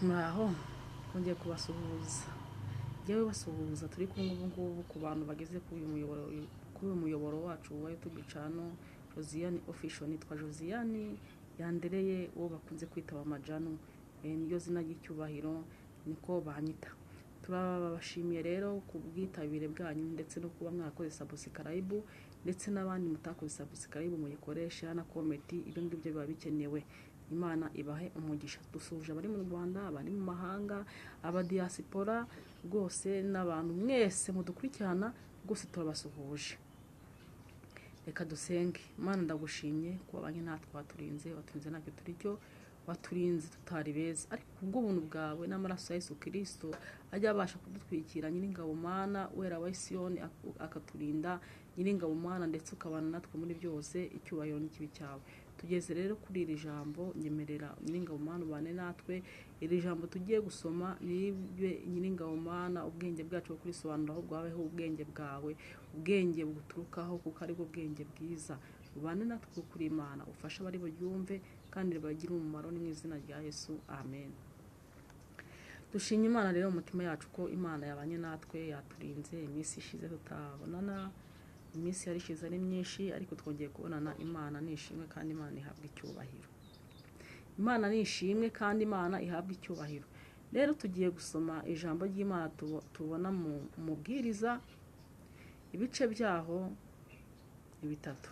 Muraho, twongeye kubasuhuza. Njyewe basuhuza turi kumwe ubu ngubu ku bantu bageze kuri uyu muyoboro wacu wa YouTube channel Josiane Official. Nitwa Josiane Yandereye, uwo bakunze kwita Amajanu, niryo zina ry'icyubahiro, niko banyita. Turabashimiye rero ku bwitabire bwanyu ndetse no kuba mwakoze subscribe, ndetse n'abandi mutakoze subscribe muyikoresha na comment, ibyo ngibyo biba bikenewe. Imana ibahe umugisha. Dusuhuje abari mu Rwanda, abari mu mahanga, abadiyasipora rwose n'abantu mwese mudukurikirana, rwose turabasuhuje. Reka dusenge. Imana, ndagushimye kuba abanye natwe, waturinze, waturinze ntacyo turi cyo, waturinze tutari beza, ariko kubw'ubuntu bwawe n'amaraso ya Yesu Kirisito ajya abasha kudutwikira, Nyiringabo Mana, wera wa Isiyoni, akaturinda, Nyiringabo Mana, ndetse ukabana natwe muri byose. Icyubahiro n'ikibi cyawe. Tugeze rero kuri iri jambo, nyemerera Nyiringabo Mana ubane natwe. Iri jambo tugiye gusoma nibe, Nyiringabo Mana, ubwenge bwacu bwo kurisobanura, ahubwo habeho ubwenge bwawe, ubwenge buguturukaho, kuko aribwo bwenge bwiza. Ubane natwe kuri Imana, ufashe abari buryumve kandi bagire umumaro. Ni mu izina rya Yesu, amen. Dushimye Imana rero mu mutima yacu ko Imana yabanye natwe, yaturinze iminsi ishize tutabonana. Iminsi yari ishize ari myinshi, ariko twongeye kubonana. Imana ni ishimwe kandi Imana ihabwa icyubahiro. Imana ni ishimwe kandi Imana ihabwa icyubahiro. Rero tugiye gusoma ijambo ry'Imana tubona mu Mubwiriza, ibice byaho ni bitatu.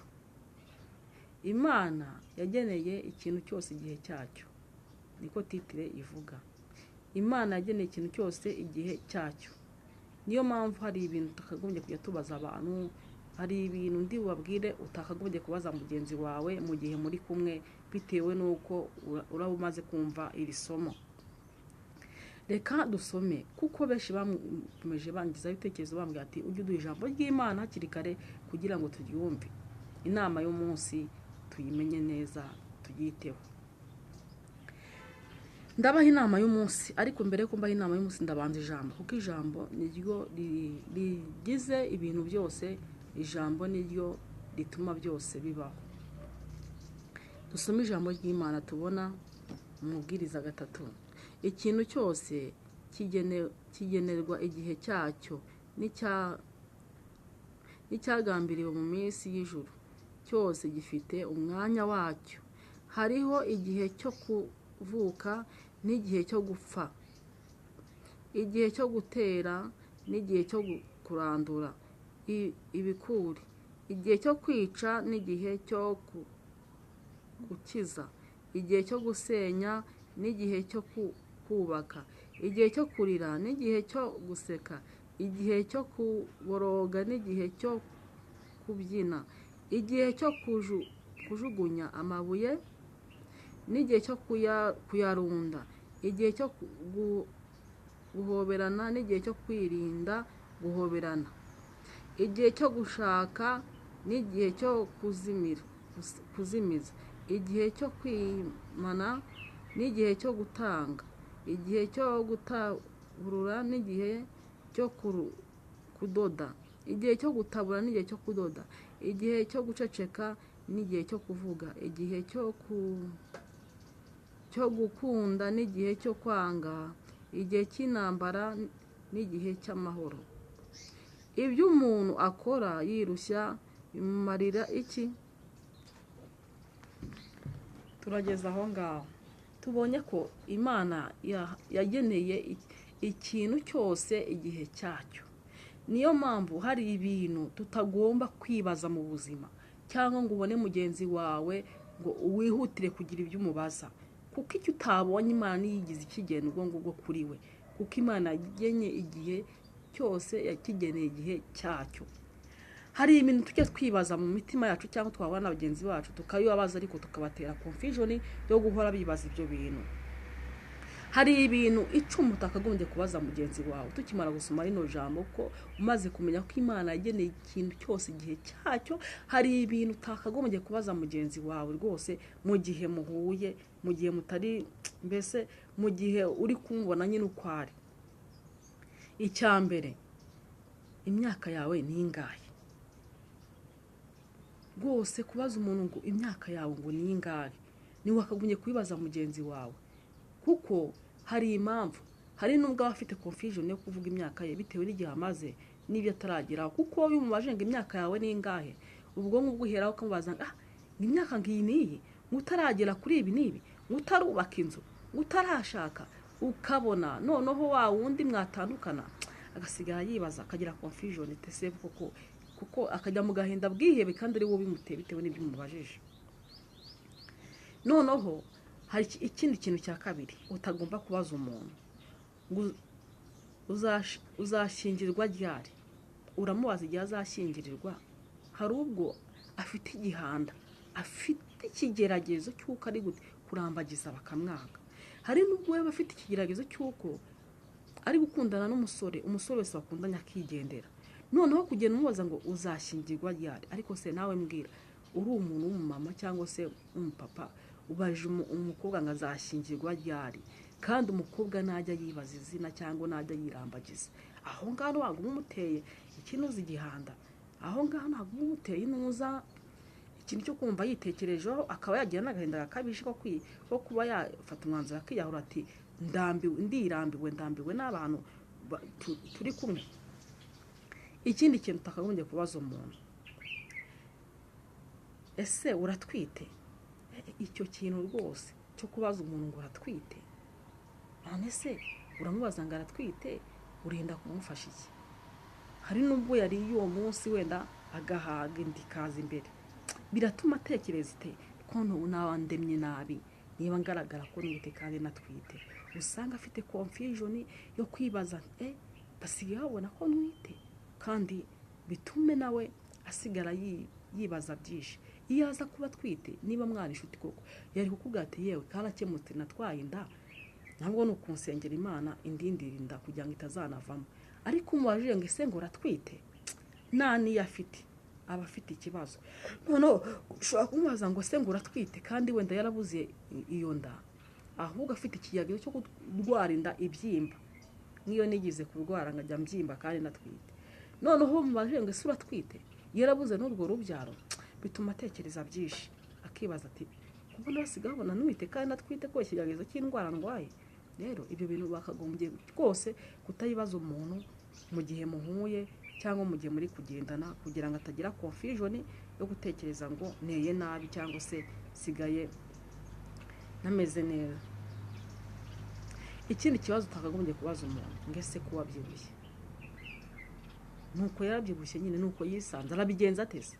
Imana yageneye ikintu cyose igihe cyacyo, niko titre ivuga. Imana yageneye ikintu cyose igihe cyacyo. Niyo mpamvu hari ibintu tutakagombye kujya tubaza abantu. Hari ibintu ndi bubabwire utakagombye kubaza mugenzi wawe mu gihe muri kumwe, bitewe n'uko uraba umaze kumva iri somo. Reka dusome, kuko benshi bakomeje bangizaho ibitekerezo, bambwira ati: "Ujye uduha ijambo ry'Imana hakiri kare kugira ngo turyumve, inama y'umunsi tuyimenye neza, tuyiteho." Ndabaha inama y'umunsi, ariko mbere yuko mbaha inama y'umunsi ndabanza ijambo, kuko ijambo niryo rigize ibintu byose, ijambo niryo rituma byose bibaho. Dusome ijambo ry'Imana tubona mu Mubwiriza gatatu. Ikintu cyose kigenerwa igihe cyacyo, n'icyagambiriwe mu minsi y'ijuru cyose gifite umwanya wacyo. Hariho igihe cyo kuvuka n'igihe cyo gupfa, igihe cyo gutera n'igihe cyo kurandura ibikuri, igihe cyo kwica n'igihe cyo gukiza, igihe cyo gusenya n'igihe cyo kubaka, igihe cyo kurira n'igihe cyo guseka, igihe cyo kuboroga n'igihe cyo kubyina, igihe cyo kujugunya amabuye n'igihe cyo kuyarunda, igihe cyo guhoberana n'igihe cyo kwirinda guhoberana, igihe cyo gushaka n'igihe cyo kuzimiza, igihe cyo kwimana n'igihe cyo gutanga, igihe cyo gutaburura n'igihe cyo kudoda, igihe cyo gutabura n'igihe cyo kudoda, igihe cyo guceceka n'igihe cyo kuvuga, igihe cyo gukunda n'igihe cyo kwanga, igihe cy'intambara n'igihe cy'amahoro. Ibyo umuntu akora yirushya bimumarira iki? Turageze aho ngaho. Tubonye ko Imana yageneye ikintu cyose igihe cyacyo. Niyo mpamvu hari ibintu tutagomba kwibaza mu buzima, cyangwa ngo ubone mugenzi wawe ngo wihutire kugira ibyo umubaza, kuko icyo utabonye Imana niyigize ikigena ubwo ngubwo kuri we, kuko Imana yagennye igihe cyose, yakigeneye igihe cyacyo. Hari ibintu tujya twibaza mu mitima yacu, cyangwa twabona na bagenzi bacu tukabibabaza, ariko tukabatera confusion yo guhora bibaza ibyo bintu. Hari ibintu 10 utakagombye kubaza mugenzi wawe. Tukimara gusoma rino jambo, ko umaze kumenya ko Imana yageneye ikintu cyose igihe cyacyo, hari ibintu utakagombye kubaza mugenzi wawe rwose mu gihe muhuye, mu gihe mutari, mbese mu gihe uri kumubona nyine uko ari. Icya mbere, imyaka yawe ni ingahe? Rwose kubaza umuntu ngo imyaka yawe ngo ni ingahe, ntiwakagombye kubibaza mugenzi wawe, kuko Hari impamvu, hari n'ubwo aba afite confusion yo kuvuga imyaka ye bitewe n'igihe amaze n'ibyo atarageraho. Kuko iyo umubajije ngo imyaka yawe ni ingahe, ubwonko bwiheraho ukamubaza ngo imyaka ngiyi n'iyi, utaragera kuri ibi n'ibi, utarubaka inzu, utarashaka, ukabona noneho wa wundi mwatandukana agasigara yibaza, akagira confusion tese koko, kuko akajya mu gahinda bwihebe kandi ari wowe bimuteye bitewe n'ibyo umubajije. Noneho hari ikindi kintu cya kabiri utagomba kubaza umuntu, uzashyingirwa ryari? Uramubaza igihe azashyingirirwa. Hari ubwo afite igihanda, afite ikigeragezo cy'uko ari kurambagiza bakamwanga. Hari n'ubwo yaba afite ikigeragezo cy'uko ari gukundana n'umusore, umusore wese bakundanye akigendera. Noneho kugenda umubaza ngo uzashyingirwa ryari, ariko se nawe mbwira, uri umuntu w'umumama cyangwa se w'umupapa, ubaje umukobwa ngo azashyingirwa ryari, kandi umukobwa najya yibaza izina cyangwa najya yirambagiza, aho ngaho ntabwo umuteye ikinuza igihanda, aho ngaho ntabwo umuteye inuza ikintu cyo kumva yitekerejeho, akaba yagira n'agahinda gakabije ko kuba yafata umwanzuro akiyahura ati ndambiwe, ndirambiwe, ndambiwe n'abantu turi kumwe. Ikindi kintu utakagombye kubaza umuntu, ese uratwite? Icyo kintu rwose cyo kubaza umuntu ngo uratwite, none se uramubaza ngo aratwite, urenda kumufasha iki? Hari n'ubwo yari uwo munsi wenda agahaga indi ikaza imbere, biratuma atekereza ite ko nabandemye nabi, niba ngaragara ko nwite kandi natwite. Usanga afite confusion yo kwibaza basigaye babona ko nwite, kandi bitume nawe asigara yibaza byinshi. Iyo aza kuba atwite, niba mwana inshuti koko, yari kukubwira ati yewe karakemutse natwaye inda, ntabwo ni ukunsengera Imana indindira inda kugira ngo itazanavamo. Ariko umubajije ngo ese ngo uratwite, nta niyo afite, aba afite ikibazo. Noneho ushobora kumubaza ngo ese ngo uratwite, kandi wenda yarabuze iyo nda, ahubwo afite ikigeragezo cyo kurwara inda ibyimba, nk'iyo nigeze kurwara nkajya mbyimba kandi natwite. Noneho umubajije ngo ese uratwite, yarabuze n'urwo rubyaro, bituma atekereza byinshi, akibaza ati kubona basigaye babona nwite kandi natwite ko ikigeragezo cy'indwara ndwaye. Rero ibyo bintu bakagombye rwose kutayibaza umuntu mu gihe muhuye cyangwa mu gihe muri kugendana, kugira ngo atagira confusion yo gutekereza ngo nteye nabi cyangwa se sigaye nameze neza. Ikindi kibazo utakagombye kubaza umuntu, ngo ese ko wabyibushye? Nuko yarabyibushye nyine, nuko yisanze, arabigenza atese?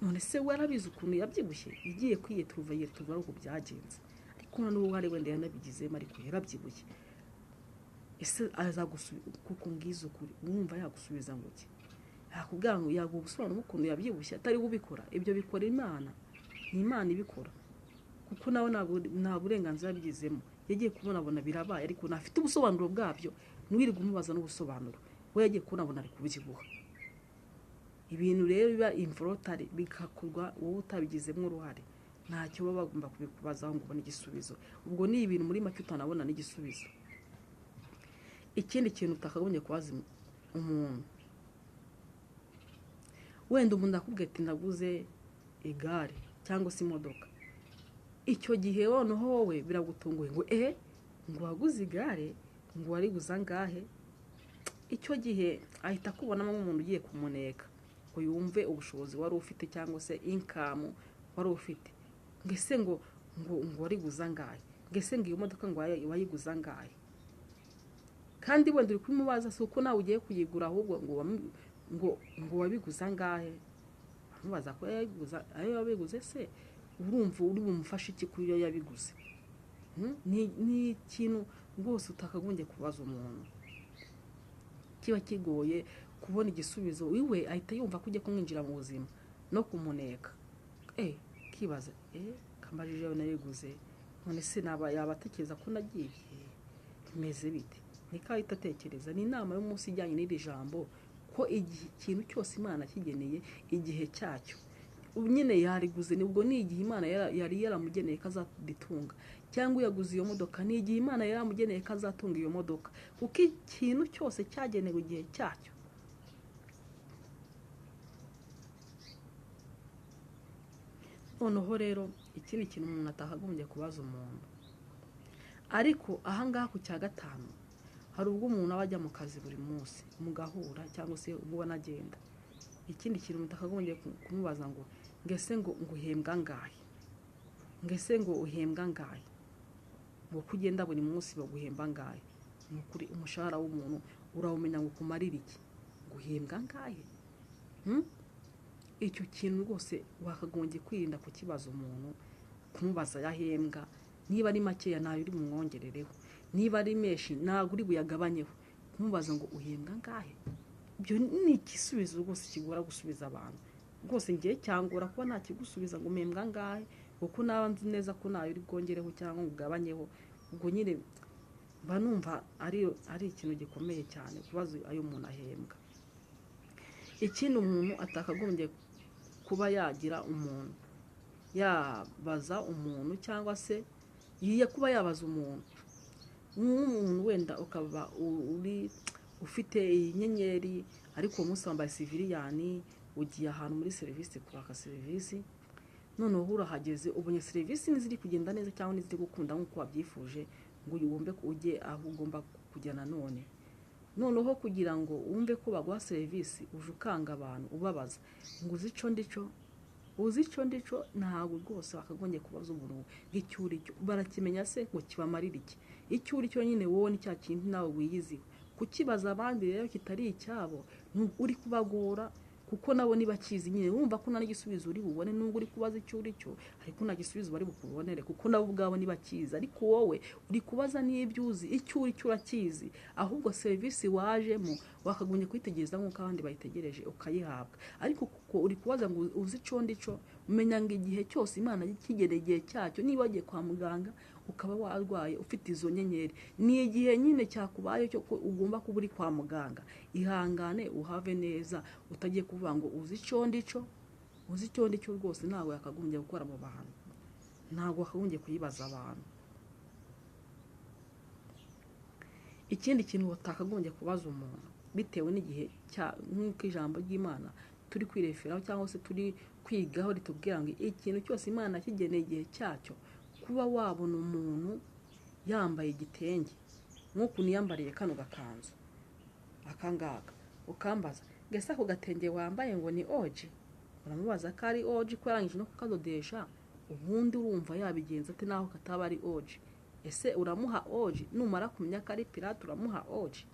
None se we arabizi ukuntu yabyibushye? Igiye kwiyetuva yetuva ari uko byagenze, ariko noneho hari wenda yanabigizemo, ariko yarabyibushye. Ese azagusubiza kuko ngize ukuri, wumva yagusubiza ngo iki? Yakubwira ngo yagusobanura ukuntu yabyibushye atari ubikora. Ibyo bikora Imana, ni Imana ibikora, kuko nawe nta burenganzira yabigizemo. Yagiye kubonabona birabaye, ariko ntafite ubusobanuro bwabyo, ntiwirirwe umubaza n'ubusobanuro. We yagiye kubonabona ari kubyibuha. Ibintu rero biba involotari, bigakorwa wowe utabigizemo uruhare, ntacyo baba bagomba kubikubazaho ngo ubone igisubizo. Ubwo ni ibintu muri make utanabona n'igisubizo. Ikindi kintu utakagombye kubaza umuntu, wenda umuntu akubwiye ati ndaguze igare cyangwa se imodoka, icyo gihe noneho wowe biragutunguye ngo ngo waguze igare, ngo wariguze angahe? Icyo gihe ahita akubonamo nk'umuntu ugiye kumuneka ngo yumve ubushobozi wari ufite cyangwa se income wari ufite, ngo ese ngo ngo wariguze angahe, ngo ese ngo iyo modoka ngo wayiguze angahe? Kandi wenda uri kubimubaza si uko nawe ugiye kuyigura, ahubwo ngo wabiguze angahe? Amubaza ko yayiguze, ayo yabiguze se urumva uri bumufashe iki kuri iyo yabiguze? Ni ikintu rwose utakagombye kubaza umuntu, kiba kigoye kubona igisubizo. Iwe ahita yumva ko ugiye kumwinjira mu buzima no kumuneka, kibaza kambajije ayo nayiguze, none se yaba atekereza ko nagiye bimeze bite? Niko ahita atekereza. Ni inama y'umunsi ijyanye n'iri jambo, ko ikintu cyose Imana kigeneye igihe cyacyo, nyine yariguze, nibwo ni igihe Imana yari yaramugeneye ko azagitunga, cyangwa yaguze iyo modoka ni igihe Imana yaramugeneye ko azatunga iyo modoka, kuko ikintu cyose cyagenewe igihe cyacyo. Noneho rero ikindi kintu umuntu atakagombye kubaza umuntu, Ariko ahangaha ku cya gatanu, hari ubwo umuntu aba ajya mu kazi buri munsi mugahura, cyangwa se ubona agenda. Ikindi kintu mutakagombye kumubaza ngo ngese ngo nguhembwa angahe, ngese ngo uhembwa angahe, ngo uko ugenda buri munsi baguhemba angahe. Ni ukuri umushahara w'umuntu urawumenya ngo ukumarire iki, guhembwa angahe? Icyo kintu rwose wakagombye kwirinda kukibaza umuntu, kumubaza yahembwa. Niba ari makeya ntayo uri bumwongerereho, niba ari menshi ntabwo uri buyagabanyeho. Kumubaza ngo uhembwa angahe, ibyo ni igisubizo rwose kigora gusubiza abantu. Rwose ngiye cyangora kuba ntakigusubiza ngo uhembwa angahe, kuko naba nzi neza ko ntayo uri bwongereho cyangwa ngo ugabanyeho. Ubwo nyine mba numva ari ikintu gikomeye cyane kubaza ayo umuntu ahembwa. Ikindi umuntu atakagombye kuba yagira umuntu yabaza umuntu, cyangwa se yiye kuba yabaza umuntu nk'umuntu wenda ukaba uri ufite iyi nyenyeri, ariko uwo munsi wambaye siviliyani, ugiye ahantu muri serivisi kwaka serivisi, noneho urahageze ubonye serivisi ntiziri kugenda neza cyangwa ntiziri gukunda nk'uko wabyifuje, ngo wumve ko ujye aho ugomba kujya nanone. Noneho kugira ngo wumve ko baguha serivisi, uje ukanga abantu ubabaza ngo uzi ico ndico, uzi ico ndico. Ntabwo rwose wakagombye kubaza umuntu ngo icyo uri cyo barakimenya se ngo kibamarire iki? Icyo uri cyo nyine wowe ni cya kintu nawe wiyiziho. Kukibaza abandi rero kitari icyabo uri kubagora, kuko nabo nibakizi nyine wumva ko nta n'igisubizo uri bubone, nubwo uri kubaza icyo uri cyo, ariko nta gisubizo bari bukubonere, kuko nabo ubwabo nibakizi. Ariko wowe uri kubaza n'ibyo uzi, icyo uri cyo urakizi, ahubwo serivisi wajemo wakagombye kuyitegereza nk'uko abandi bayitegereje ukayihabwa. Ariko kuko uri kubaza ngo uzi icyo ndico, umenya ngo igihe cyose Imana kigereye igihe cyacyo, niba wagiye kwa muganga ukaba warwaye ufite izo nyenyeri, ni igihe nyine cyakubaye cyo ko ugomba kuba uri kwa muganga. Ihangane uhave neza, utagiye kuvuga ngo uzi icyo ndico, uzi icyo ndico. Rwose ntabwo yakagombye gukora mu bantu, ntabwo wakagombye kuyibaza abantu. Ikindi kintu utakagombye kubaza umuntu bitewe n'igihe nk'uko ijambo ry'Imana turi kwireferaho cyangwa se turi kwigaho ritubwira ngo ikintu cyose Imana kigeneye igihe cyacyo. Kuba wabona umuntu yambaye igitenge nk'uku niyambariye kano gakanzu akangaka, ukambaza ngo ese ako gatenge wambaye ngo ni oji, uramubaza ko ari oji ko yarangije no kukadodesha, ubundi urumva yabigenza ate naho kataba ari oji? Ese uramuha oji? Numara kumenya ko ari pirate uramuha oji?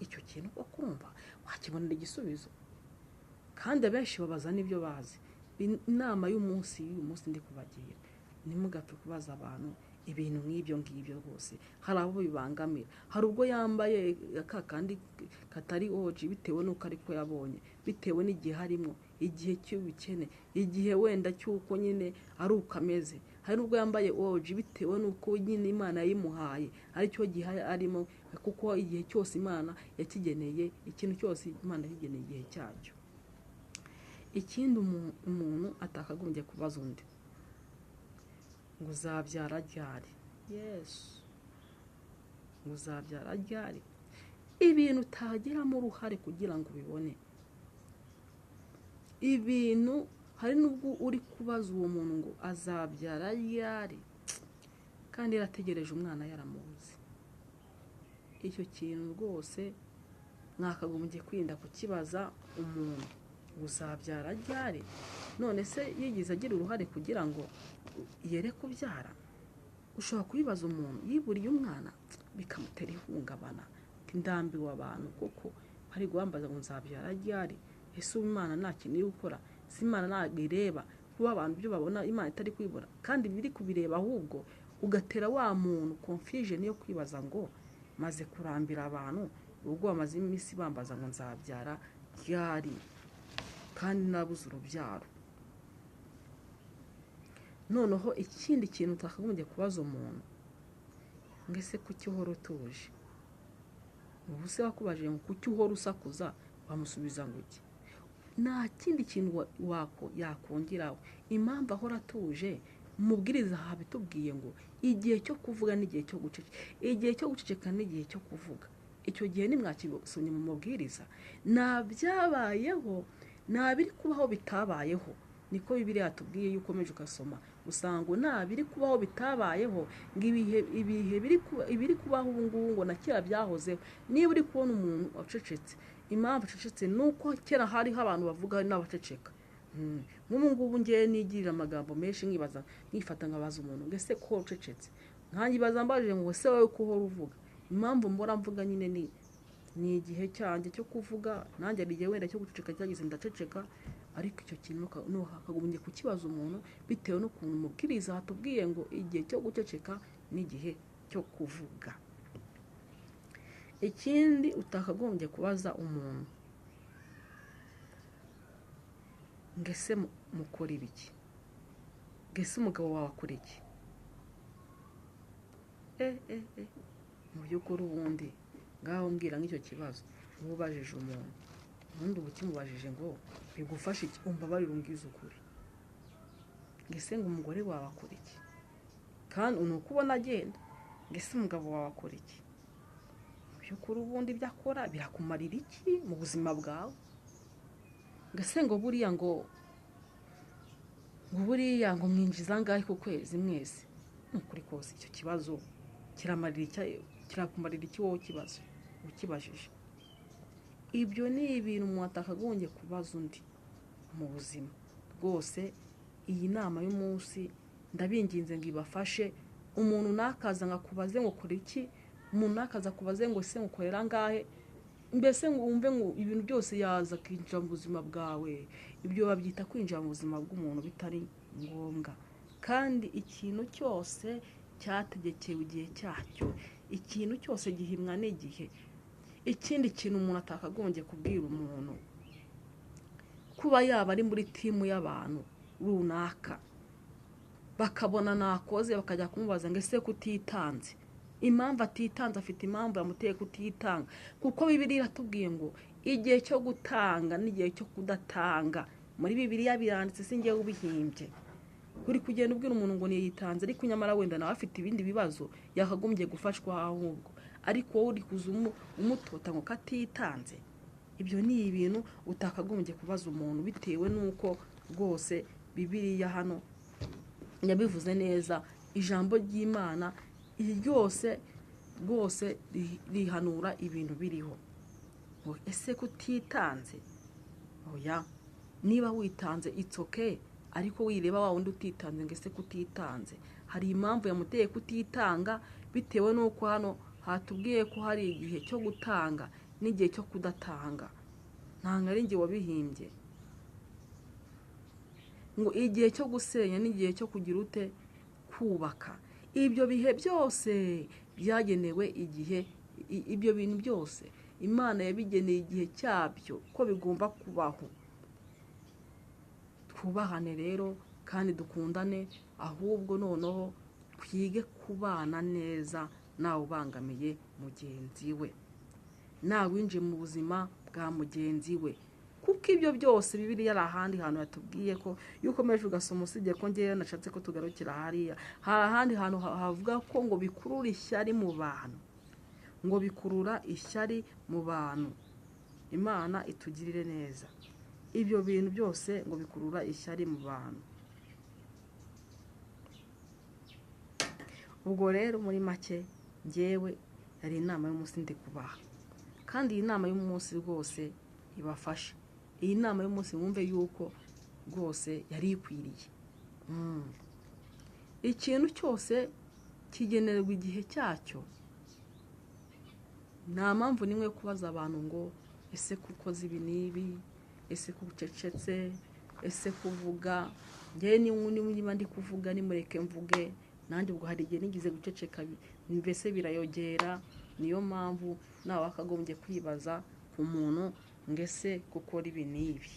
Icyo kintu ko kumva wakibonera igisubizo. Kandi abenshi babaza n'ibyo bazi. Inama y'umunsi y'uyu munsi ndi kubagira, ntimugapfe kubaza abantu ibintu nk'ibyo ngibyo rwose. Hari abo bibangamira, hari ubwo yambaye ka kandi katari oji bitewe n'uko ariko yabonye, bitewe n'igihe harimo, igihe cy'ubukene, igihe wenda cy'uko nyine ari uko ameze. Hari n'ubwo yambaye oji bitewe n'uko nyine Imana yayimuhaye aricyo gihe arimo, kuko igihe cyose Imana yakigeneye, ikintu cyose Imana yakigeneye igihe cyacyo. Ikindi umuntu atakagombye kubaza undi ngo uzabyara ryari, Yesu, ngo uzabyara ryari, ibintu utagiramo uruhare kugira ngo ubibone. Ibintu hari n'ubwo uri kubaza uwo muntu ngo azabyara ryari, kandi yarategereje umwana yaramubuze. Icyo kintu rwose mwakagombye kwirinda kukibaza umuntu ngo uzabyara ryari. None se yigeze agira uruhare kugira ngo yere kubyara? Ushobora kubibaza umuntu yiburiye umwana bikamutera ihungabana, ndambiwe abantu kuko bari guhambaza ngo nzabyara ryari. Ese Imana nta kintu iri gukora? Si Imana ntabwo ireba kuba abantu ibyo babona Imana itari kwibona, kandi biri kubireba, ahubwo ugatera wa muntu confusion yo kwibaza ngo maze kurambira abantu, ubwo bamaze iminsi bambaza ngo nzabyara ryari kandi nabuze urubyaro. Noneho ikindi kintu utakagombye kubaza umuntu ngo ese kuki uhora utuje? Ubu se wakubajije ngo kuki uhora usakuza, wamusubiza ngo iki? Nta kindi kintu yakongeraho. Impamvu ahora atuje, umubwiriza habitubwiye ngo igihe cyo kuvuga n'igihe cyo guceceka, igihe cyo guceceka n'igihe cyo kuvuga. Icyo gihe nimwakisomye mu mubwiriza, nta byabayeho, nta biri kubaho bitabayeho. Niko Bibiliya yatubwiye, iyo ukomeje ugasoma Usanga ngo nta biri kubaho bitabayeho, ngo ibihe ibiri kubaho ubu ngubu ngo na kera byahozeho. Niba uri kubona umuntu wacecetse, impamvu acecetse ni uko kera hariho abantu bavuga hari n'abaceceka. Nk'ubu ngubu ngewe nigirira amagambo menshi, nkibaza, nkifata nkabaza umuntu ngo ese ko ucecetse, nkanyibaza mbajije ngo ese wowe ko uhora uvuga. Impamvu mbora mvuga nyine ni igihe cyanjye cyo kuvuga, nanjye hari igihe wenda cyo guceceka cyageze ndaceceka. Ariko icyo kintu hakagombye kukibaza umuntu bitewe n'ukuntu umubwiriza hatubwiye ngo igihe cyo guceceka n'igihe cyo kuvuga. Ikindi utakagombye kubaza umuntu ngo ese mukora ibiki, ngo ese umugabo wawe akora iki? Mu by'ukuri ubundi ngaho mbwira nk'icyo kibazo uba ubajije umuntu, ubundi uba ukimubajije ngo bigufashe iki, umbabarire umbwize ukuri, ngo ese ngo umugore wawe akora iki? Kandi ni uko ubona agenda, ngo ese umugabo wawe akora iki? Mu by'ukuri ubundi ibyo akora birakumarira iki mu buzima bwawe? Ngo ese ngo buriya ngo buriya ngo mwinjiza angahe ku kwezi mwese? Ni ukuri kose icyo kibazo kirakumarira iki wowe kibazo ukibajije? Ibyo ni ibintu umuntu atakagombye kubaza undi mu buzima rwose. Iyi nama y'umunsi ndabinginze ngo ibafashe. Umuntu nakaza ngo akubaze ngo kora iki, umuntu nakaza akubaze ngo ese ngukorera angahe, mbese ngo wumve ngo ibintu byose yaza akinjira mu buzima bwawe. Ibyo babyita kwinjira mu buzima bw'umuntu bitari ngombwa. Kandi ikintu cyose cyategekewe igihe cyacyo, ikintu cyose gihimwa n'igihe. Ikindi kintu umuntu atakagombye kubwira umuntu, kuba yaba ari muri timu y'abantu runaka, bakabona nakoze bakajya kumubaza ngo ese kutitanze. Impamvu atitanze afite impamvu yamuteye kutitanga, kuko Bibiliya iratubwiye ngo igihe cyo gutanga n'igihe cyo kudatanga. Muri Bibiliya biranditse, si njyewe ubihimbye. Uri kugenda ubwira umuntu ngo niyitanze, ariko nyamara wenda nawe afite ibindi bibazo yakagombye gufashwa ahubwo, ariko wowe uri kuza umutota ngo katitanze. Ibyo ni ibintu utakagombye kubaza umuntu, bitewe n'uko rwose Bibiliya hano yabivuze neza. Ijambo ry'Imana ryose rwose rihanura ibintu biriho. Ngo ese kutitanze? Oya, niba witanze it's okay, ariko wireba wa wundi utitanze ngo ese kutitanze. Hari impamvu yamuteye kutitanga, bitewe n'uko hano hatubwiye ko hari igihe cyo gutanga n'igihe cyo kudatanga. Ntabwo ari njye wabihimbye. Ngo igihe cyo gusenya n'igihe cyo kugira ute kubaka. Ibyo bihe byose byagenewe igihe, ibyo bintu byose Imana yabigeneye igihe cyabyo ko bigomba kubaho. Twubahane rero kandi dukundane, ahubwo noneho twige kubana neza ntawe ubangamiye mugenzi we, ntawe winjiye mu buzima bwa mugenzi we. Kuko ibyo byose Bibiliya ari ahandi hantu yatubwiye ko iyo ukomeje ugasoma, usibye ko ngewe nashatse ko tugarukira hariya, hari ahandi hantu havuga ko ngo bikurura ishyari mu bantu, ngo bikurura ishyari mu bantu. Imana itugirire neza. Ibyo bintu byose ngo bikurura ishyari mu bantu. Ubwo rero muri make ngewe yari inama y'umunsi ndi kubaha, kandi iyi nama y'umunsi rwose ibafashe. Iyi nama y'umunsi mwumve yuko rwose yari ikwiriye. Ikintu cyose kigenerwa igihe cyacyo. Nta mpamvu nimwe yo kubaza abantu ngo ese kukoze ibi n'ibi, ese kucecetse, ese kuvuga. Njyewe niba ndi kuvuga nimureke mvuge, nanjye ubwo hari igihe nigize guceceka mbese birayogera. Niyo mpamvu nawe wakagombye kwibaza ku muntu ngo ese gukora ibi n'ibi,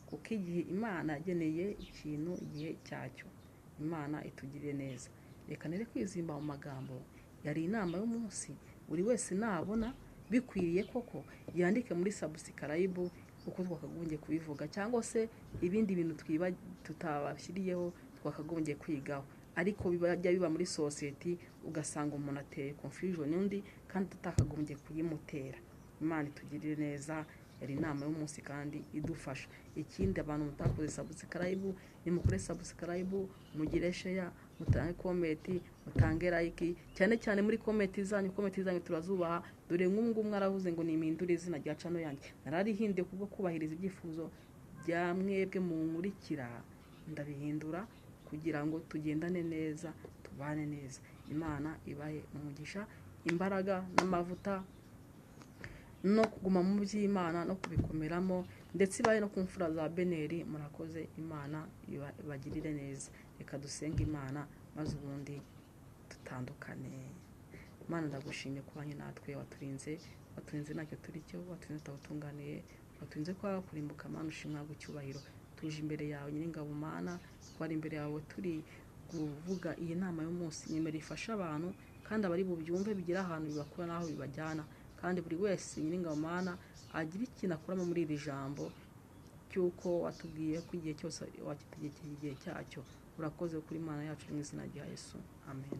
kuko igihe Imana yageneye ikintu igihe cyacyo. Imana itugirire neza. Reka nere kwizimba mu magambo. Yari inama y'umunsi, buri wese nabona bikwiriye koko yandike muri subscribe uko twakagombye kubivuga, cyangwa se ibindi bintu tutabashyiriyeho twakagombye kwigaho. Ariko bijya biba muri sosiyete ugasanga umuntu ateye confusion undi kandi tutakagombye kuyimutera. Imana itugirire neza. Yari inama y'umunsi kandi idufasha. Ikindi, abantu mutakoze subscribe, nimukore subscribe, mugire share, mutange comment, mutange like, cyane cyane muri comment zanyu. Comment zanyu turazubaha. Dore nk'ubu ngubu mwaravuze ngo nimindure izina rya channel yanjye. Nararihinduye kubwo kubahiriza ibyifuzo bya mwebwe munkurikira, ndabihindura kugira ngo tugendane neza, tubane neza. Imana ibahe umugisha, imbaraga n'amavuta no kuguma mu by'Imana no kubikomeramo, ndetse ibahe no ku mfura za Beneri. Murakoze, Imana ibagirire neza. Reka dusenge Imana maze ubundi dutandukane. Imana, ndagushimye kubanye natwe. Waturinze, waturinze ntacyo turi cyo, waturinze tutagutunganiye, waturinze kwa kurimbuka. Mana, ushimwa icyubahiro. Tuje imbere yawe, Nyiringabo Mana, twari imbere yawe turi kuvuga iyi nama y'umunsi. Nyemera ifasha abantu, kandi abari bubyumve bigira ahantu bibakura n'aho bibajyana, kandi buri wese, Nyiringabo Mana, agira ikintu akuramo muri iri jambo cy'uko watubwiye ko igihe cyose wakitegekeye igihe cyacyo. Urakoze kuri Imana yacu, mu izina rya Yesu, amen.